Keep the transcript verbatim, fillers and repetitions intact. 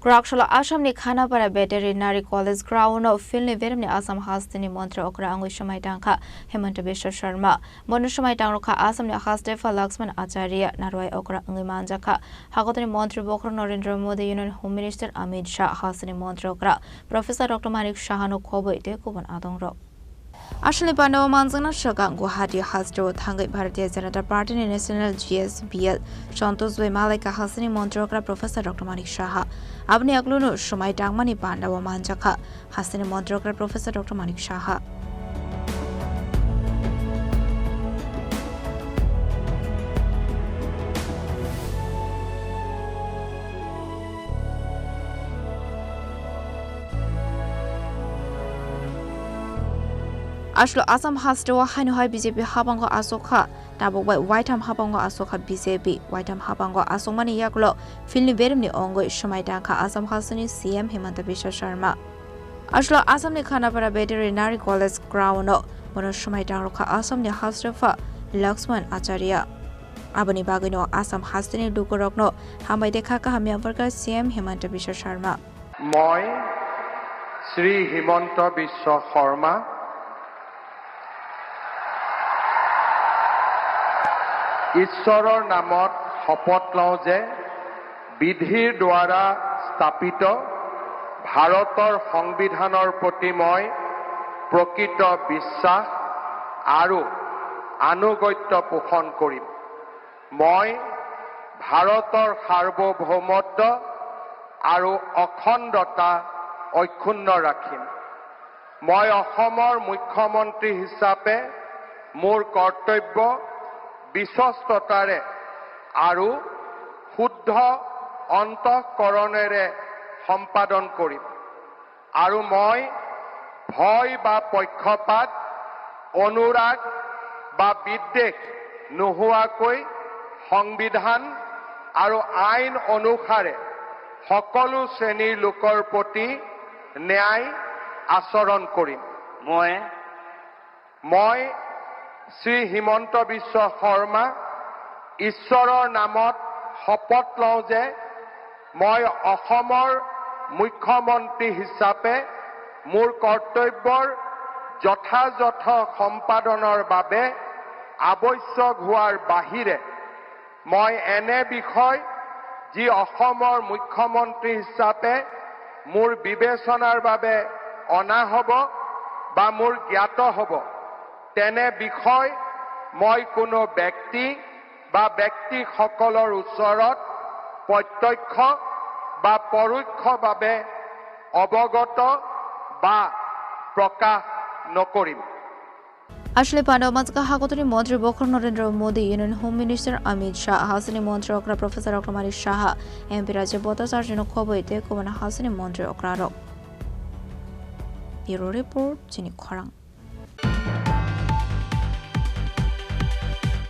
Kwraksalo Assamni Khanapara Veterinary College ground-o field-ni beremni Assam hasteni montri okra wngwi swmai tangkha Himanta Biswa Sharma. Bono swmai tangrokha Assamni hastepha Laxman Acharya, narwai okra wngwi manjakha Hakotorni montri bokhorok Narendra Modi, Union Home Minister Amit Shah, hasteni montri okra Professor Doctor Manik Sahano khobwi tei kubun adongrok. Aswkni pandao manjakna swkang Guwahati hasteo thangwi Bharatiya Janata Party ni National G S B L Santosh Bai malaikha hasteni montri okra Professor Doctor Manik Saha. Aboni agluno swmai tangmani pandao manjakha hasteni montri okra Professor Doctor Manik Saha. Aswkno Assam hasteo haino hai B J P habango aswk kha, tabuk bai waitham habango aswk kha B J P. Waitham habango aswkmani yagulo field-ni beremni wngwi swmai tangkha Assam hasteni C M Himanta Biswa Sharma. Aswkno Assamni Khanapara Veterinary College ground-o bono swmai tangrokha Assamni hastepha Laxman Acharya. Aboni bagwino Assam hasteni lukurokno hambai de kha kaham yapharkha C M Himanta Biswa Sharma. মই শ্ৰী হিমন্ত বিশ্ব শৰ্মা ঈশ্বৰৰ নামত শপত লওঁ যে বিধিৰ দ্বাৰা স্থাপিত ভাৰতৰ সংবিধানৰ প্ৰতি মই প্ৰকৃত বিশ্বাস আৰু আনুগত্য পোষণ কৰিম। মই ভাৰতৰ সাৰ্বভৌমত্ব আৰু অখণ্ডতা অক্ষুণ্ণ ৰাখিম। মই অসমৰ মুখ্যমন্ত্ৰী হিচাপে মোৰ কৰ্তব্য বিশ্বস্ততাৰে আৰু শুদ্ধ অন্তঃকৰণেৰে সম্পাদন কৰিম। আৰু মই ভয় বা পক্ষপাত, অনুৰাগ বা বিদ্বেষ নোহোৱাকৈ সংবিধান আৰু আইন অনুসাৰে সকলো শ্ৰেণীৰ লোকৰ প্ৰতি ন্যায় আচৰণ কৰিম। মই মই শ্ৰী হিমন্ত বিশ্ব শৰ্মা ঈশ্বৰৰ নামত শপত লওঁ যে মই অসমৰ মুখ্যমন্ত্ৰী হিচাপে মোৰ কৰ্তব্যৰ যথাযথ সম্পাদনৰ বাবে আৱশ্যক হোৱাৰ বাহিৰে মই এনে বিষয় যি অসমৰ মুখ্যমন্ত্ৰী হিচাপে মোৰ বিবেচনাৰ বাবে অনা হ'ব বা মোৰ জ্ঞাত হ'ব, তেনে বিষয় মই কোনো ব্যক্তি বা ব্যক্তিসকলৰ ওচৰত প্ৰত্যক্ষ বা পৰোক্ষভাৱে অৱগত বা প্ৰকাশ নকৰিম। Aswkni pandao manjakha Hakotorni montri bokhorok Narendra Modi, Union Home Minister Amit Shah, hasteni montri okra Professor Doctor Manik Saha, M P Rajib Bhattacharjino khobwi tei kubun hasteni montri okrarok. Bureau Report, Chini Khorang.